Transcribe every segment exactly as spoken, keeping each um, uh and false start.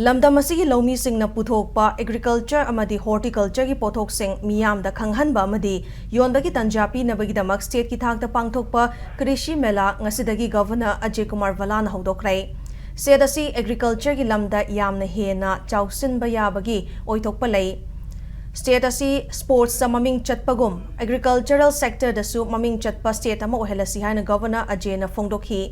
ꯂꯝꯗꯝ ꯑꯁꯤꯒꯤ ꯂꯧꯃꯤꯁꯤꯡꯅ ꯄꯨꯊꯣꯛꯄ ꯑꯦꯒ꯭ꯔꯤꯀꯜꯆꯔ ꯑꯃꯗꯤ ꯍꯣꯔꯇꯤꯀꯜꯆꯔꯒꯤ ꯄꯣꯠꯊꯣꯛꯁꯤꯡ ꯃꯤꯌꯥꯝꯗ ꯈꯪꯍꯟꯕ ꯑꯃꯗꯤ ꯌꯣꯟꯕꯒꯤ ꯇꯥꯟꯖꯥ ꯄꯤꯅꯕꯒꯤꯗꯃꯛ ꯁ꯭ꯇꯦꯠꯀꯤ ꯊꯥꯛꯇ ꯄꯥꯡꯊꯣꯛꯄ ꯀ꯭ꯔꯤꯁꯤ ꯃꯦꯂꯥ ꯉꯁꯤꯗꯒꯤ ꯒꯚꯔꯅꯔ ꯑꯖꯌ ꯀꯨꯃꯥꯔ ꯚꯜꯂꯥꯅ ꯍꯧꯗꯣꯛꯈ꯭ꯔꯦ꯫ ꯁ꯭ꯇꯦꯠ ꯑꯁꯤ ꯑꯦꯒ꯭ꯔꯤꯀꯜꯆꯔꯒꯤ ꯂꯝꯗ ꯌꯥꯝꯅ ꯍꯦꯟꯅ ꯆꯥꯎꯁꯤꯟꯕ ꯌꯥꯕꯒꯤ ꯑꯣꯏꯊꯣꯛꯄ ꯂꯩ꯫ ꯁ꯭ꯇꯦꯠ ꯑꯁꯤ ꯁ꯭ꯄꯣꯔꯠꯁꯇ ꯃꯃꯤꯡ ꯆꯠꯄꯒꯨꯝ ꯑꯦꯒ꯭ꯔꯤꯀꯜꯆꯔꯦꯜ ꯁꯦꯛꯇꯔꯗꯁꯨ ꯃꯃꯤꯡ ꯆꯠꯄ ꯁ꯭ꯇꯦꯠ ꯑꯃ ꯑꯣꯏꯍꯜꯂꯁꯤ ꯍꯥꯏꯅ ꯒꯚꯔꯅꯔ ꯑꯖꯌꯅ ꯐꯣꯡꯗꯣꯛꯈꯤ꯫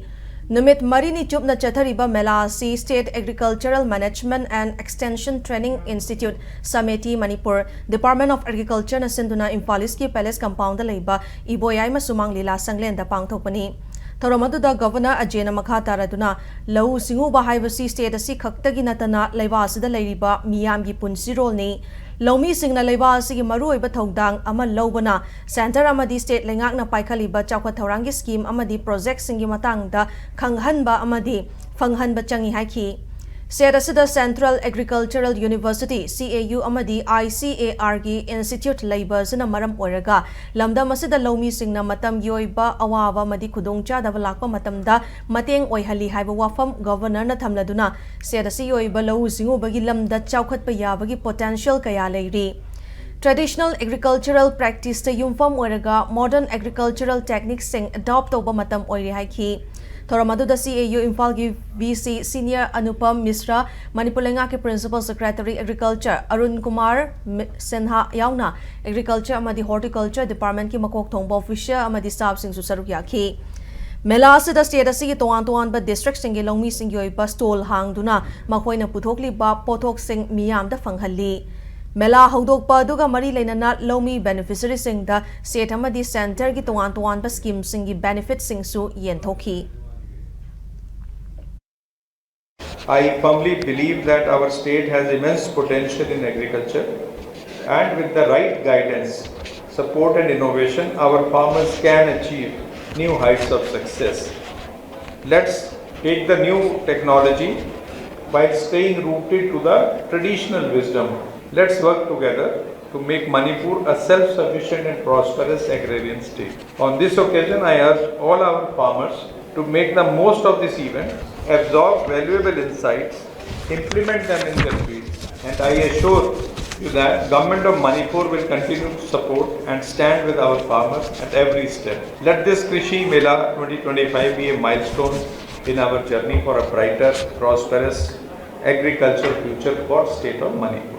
ꯅꯨꯃꯤꯠ ꯃꯔꯤꯅꯤ ꯆꯨꯞꯅ ꯆꯠꯊꯔꯤꯕ ꯃꯦꯂꯥ ꯑꯁꯤ State Agricultural Management and Extension Training Institute, ꯁꯃꯦꯇꯤ Manipur, Department of Agricultureꯅ ꯁꯤꯟꯗꯨꯅ ꯏꯝꯐꯥꯜ ꯏꯁꯀꯤ ꯄꯦꯂꯦꯁ ꯀꯝꯄꯥꯎꯟꯗ ꯂꯩꯕ ꯏꯕꯣꯌꯥꯏꯃ ꯁꯨꯃꯥꯡ ꯂꯤꯂꯥ ꯁꯪꯂꯦꯟꯗ ꯄꯥꯡꯊꯣꯛꯄꯅꯤ꯫ ꯊꯧꯔꯝ ꯑꯗꯨꯗ ꯒꯚꯔꯅꯔ ꯑꯖꯌꯅ ꯃꯈꯥ ꯇꯥꯔꯗꯨꯅ, ꯂꯧꯎ ꯁꯤꯡꯎꯕ ꯍꯥꯏꯕꯁꯤ ꯁ꯭ꯇꯦꯠ ꯑꯁꯤ ꯈꯛꯇꯒꯤ ꯅꯠꯇꯅ ꯂꯩꯕꯥꯛ ꯑꯁꯤꯗ ꯂꯩꯔꯤꯕ ꯃꯤꯌꯥꯝꯒꯤ ꯄꯨꯟꯁꯤꯔꯣꯜꯅꯤ꯫ ꯂꯧꯃꯤꯁꯤꯡꯅ ꯂꯩꯕꯥꯛ ꯑꯁꯤꯒꯤ ꯃꯔꯨꯑꯣꯏꯕ ꯊꯧꯗꯥꯡ ꯑꯃ ꯂꯧꯕꯅ ꯁꯦꯟꯇꯔ ꯑꯃꯗꯤ ꯁ꯭ꯇꯦꯠ ꯂꯩꯉꯥꯛꯅ ꯄꯥꯏꯈꯠꯂꯤꯕ ꯆꯥꯎꯈꯠ ꯊꯧꯔꯥꯡꯒꯤ ꯁ꯭ꯀꯤꯝ ꯑꯃꯗꯤ ꯄ꯭ꯔꯣꯖꯦꯛꯁꯤꯡꯒꯤ ꯃꯇꯥꯡꯗ ꯈꯪꯍꯟꯕ ꯑꯃꯗꯤ ꯐꯪꯍꯟꯕ ꯆꯪꯏ ꯍꯥꯏꯈꯤ꯫ ꯁ꯭ꯇꯦꯠ ꯑꯁꯤꯗ Central Agricultural University, C A U, ꯑꯃꯗꯤ I C A Rꯒꯤ ꯏꯟꯁꯇꯤꯇ꯭ꯌꯨꯠ ꯂꯩꯕ ꯑꯁꯤꯅ ꯃꯔꯝ ꯑꯣꯏꯔꯒ ꯂꯝꯗꯝ ꯑꯁꯤꯗ ꯂꯧꯃꯤꯁꯤꯡꯅ ꯃꯇꯝꯒꯤ ꯑꯣꯏꯕ ꯑꯋꯥꯕ ꯑꯃꯗꯤ ꯈꯨꯗꯣꯡꯆꯥꯗꯕ ꯂꯥꯛꯄ ꯃꯇꯝꯗ ꯃꯇꯦꯡ ꯑꯣꯏꯍꯜꯂꯤ ꯍꯥꯏꯕ ꯋꯥꯐꯝ ꯒꯚꯔꯅꯔꯅ ꯊꯝꯂꯗꯨꯅ, ꯁ꯭ꯇꯦꯠ ꯑꯁꯤꯒꯤ ꯑꯣꯏꯕ ꯂꯧꯎ ꯁꯤꯡꯎꯕꯒꯤ ꯂꯝꯗ ꯆꯥꯎꯈꯠꯄ ꯌꯥꯕꯒꯤ ꯄꯣꯇꯦꯟꯁꯤꯌꯦꯜ ꯀꯌꯥ ꯂꯩꯔꯤ꯫ Traditional agricultural practiceꯇ ꯌꯨꯝꯐꯝ ꯑꯣꯏꯔꯒ modern agricultural techniqueꯁꯤꯡ adopt ꯇꯧꯕ ꯃꯇꯝ ꯑꯣꯏꯔꯦ ꯍꯥꯏꯈꯤ꯫ ꯊꯧꯔꯝ ꯑꯗꯨꯗ C A U ꯏꯝꯐꯥꯜꯒꯤ V C Senior Anupam ꯃꯤꯁ꯭ꯔꯥ, Manipur ꯂꯩꯉꯥꯛꯀꯤ Principal Secretary Agriculture Arun Kumar ꯃꯤ-, ꯁꯤꯟꯍꯥ ꯌꯥꯎꯅ Agriculture ꯑꯃꯗꯤ Horticulture Departmentꯀꯤ ꯃꯀꯣꯛ ꯊꯣꯡꯕ official ꯑꯃꯗꯤ staffꯁꯤꯡꯁꯨ ꯁꯔꯨꯛ ꯌꯥꯈꯤ꯫ ꯃꯦꯂꯥ ꯑꯁꯤꯗ ꯁ꯭ꯇꯦꯠ ꯑꯁꯤꯒꯤ ꯇꯣꯉꯥꯟ ꯇꯣꯉꯥꯟꯕ ꯗꯤꯁꯇ꯭ꯔꯤꯛꯁꯤꯡꯒꯤ ꯂꯧꯃꯤꯁꯤꯡꯒꯤ ꯑꯣꯏꯕ ꯁ꯭ꯇꯣꯜ ꯍꯥꯡꯗꯨꯅ ꯃꯈꯣꯏꯅ ꯄꯨꯊꯣꯛꯂꯤꯕ ꯄꯣꯠꯊꯣꯛꯁꯤꯡ ꯃꯤꯌꯥꯝꯗ ꯐꯪꯍꯜꯂꯤ꯫ ꯃꯦꯂꯥ ꯍꯧꯗꯣꯛꯄ ꯑꯗꯨꯒ ꯃꯔꯤ ꯂꯩꯅꯅ ꯂꯧꯃꯤ ꯕꯦꯅꯤꯐꯤꯁꯔꯤꯁꯤꯡꯗ ꯁ꯭ꯇꯦꯠ ꯑꯃꯗꯤ ꯁꯦꯟꯇꯔꯒꯤ ꯇꯣꯉꯥꯟ ꯇꯣꯉꯥꯟꯕ ꯁ꯭ꯀꯤꯝꯁꯤꯡꯒꯤ ꯕꯦꯅꯤꯐꯤꯠꯁꯤꯡꯁꯨ ꯌꯦꯟꯊꯣꯛꯈꯤ꯫ I firmly believe that our state has immense potential in agriculture, and with the right guidance, support, and innovation, our farmers can achieve new heights of success. Let's take the new technology while staying rooted to the traditional wisdom. Let's work together to make Manipur a self-sufficient and prosperous agrarian state. On this occasion, I urge all our farmers to make the most of this event, absorb valuable insights, implement them in their fields. And I assure you that Government of Manipur will continue to support and stand with our farmers at every step. Let this Krishi Mela twenty twenty-five be a milestone in our journey for a brighter, prosperous agricultural future for state of Manipur.